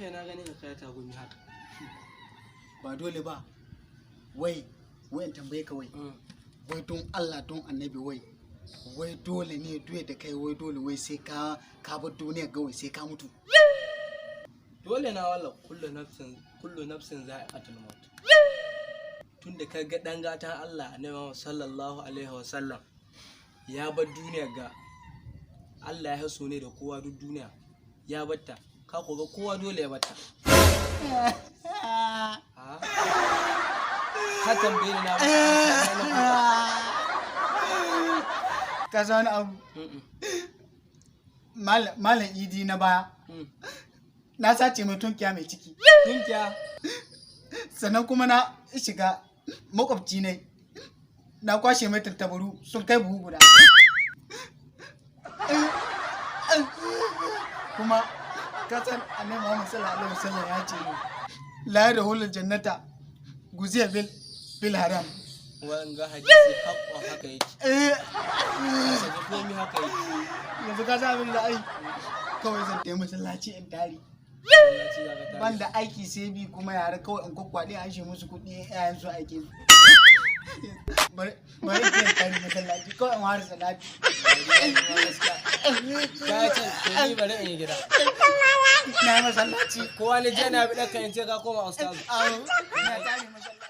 Lafiya na ganin ka kai tagumi haka? Ba dole ba. Wai, wai in tambaye ka wai. Wai don Allah don Annabi wai. Wai dole ne duye da kai, wai dole wai sai ka bar duniya ga wai sai ka mutu. Dole na walla, kullu nafsin za'iqatul maut. Tunda ka ga dan gatan Allah Annabi Muhammad sallallahu alaihi wasallam ya bar duniya ga Allah ya haso ne da kowa duk duniya ya batta, ka ko ga kowa dole ya batta. Ha? Ka tambaye ni na ba amsa, na kuka. Ka san wani abu? Mm-mm. Malam Idi na baya. Na sace mai tunkiya mai ciki. Tunkiya? Sannan kuma na shiga makwabci ne. Na kwashe mai tattabaru sun kai buhu guda. Kuma ka san Annabi Muhammad sallallahu alaihi wasallam ya ce la yadkhulul jannata guziya bil haram. Wanga hadisi haƙƙon haka yake. Eh. Saka komi haka yake. Yanzu ka san abin da ai kawai zan tafi masallaci in tare. Masallaci za ka tare. Ban da aiki sai bi kuma yara kawai in kwakwaɗe an shi musu kuɗi yayan su aike su. Bari bari in tare masallaci kawai in ware salati. Ka can, to ni bari in yi gida. Na yi masallaci. Kowa ne je na bi ɗaka in ce ka koma ustazu. Awo, na tare masallaci.